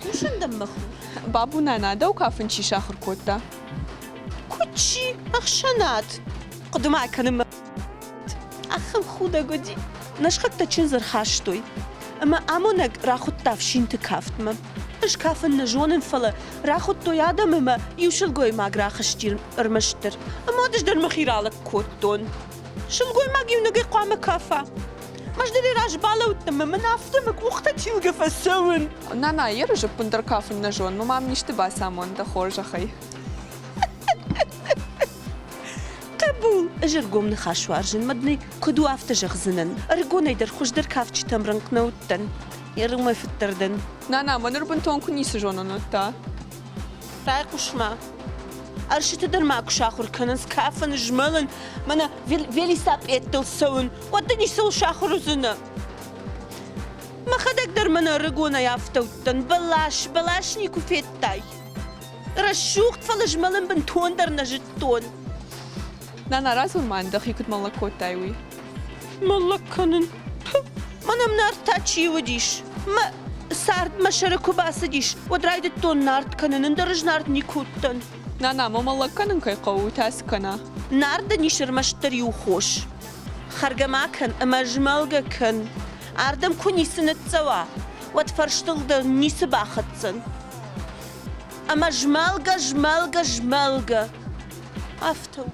Хъусын дӕм, мӕ хур. Бабу нана, дӕу кафын чи сахуыр кодта? Куыд чи? Ӕхсӕнад. Хъуыды ма кӕнын мӕ Ахӕм худӕг уыди. Нӕ сыхӕгтӕ чындз ӕрхастой, ӕмӕ амонӕг рахуыдта фсинты кафтмӕ. Ӕз кафын нӕ зонын, фӕлӕ рахуыдтой адӕм ӕмӕ иу сылгоймаг рахызти ӕрмӕстдӕр. Ӕмӕ ӕз дӕр мӕхи ралыг кодтон. Сылгоймаг иунӕгӕй хъуамӕ кафа. Мӕздӕры раз балӕудтӕн ӕмӕ мын афтӕ мӕ къухтӕ тилгӕ фӕцӕуын. Нана, ерыс ӕппындӕр кафын нӕ зон, мӕ мам исты бацамон дӕ хорзӕхӕй. Хъӕбул, ӕз ӕргом ныхас уарзын, мад нӕ куыд у, афтӕ зӕгъдзынӕн. Ӕрыгонӕй дӕр хуыздӕр кафджытӕм рӕнхъ нӕ уыдтӕн. Уымӕй фыддӕр дӕн. Нана, мӕ ныр бынтон куы ницы зонын, уӕд та? Райхъус-ма. Ӕрсыты дӕр ма куы сахуыр кӕнынц кафын, змӕлын, мӕнӕ велисапъедтыл цӕуын, уӕд дын ницӕуыл сахуыр уыдзынӕ. Мӕхӕдӕг дӕр мӕнӕ ӕрыгонӕй афтӕ уыдтӕн. Бӕлас, бӕлас никуы федтай. Рӕсугъд, фӕлӕ змӕлын бынтондӕр нӕ зыдтон. Нана, радзур ма дӕхи куыд мӕллӕг кодтай, уый. Мӕллӕг кӕнын? Мӕнӕ нард та чи уыдис? Мӕ цард мӕ сӕры куы бацыдис, уӕд райдыдтон нард кӕнын, ӕндӕр ӕз нард никуы уыдтӕн. Нана, мӕ мӕллӕг кӕнын кӕй хъӕуы, уый та цы кӕна? Нардӕн ис ӕрмӕстдӕр иу хос. Хӕргӕ ма кӕн ӕмӕ змӕлгӕ кӕн. Ардӕм куы ницы ныццӕуа, уӕд фӕрстыл дӕр ницы бахӕцдзӕн. Ӕмӕ змӕлгӕ, змӕлгӕ, змӕлгӕ. Афтӕ у.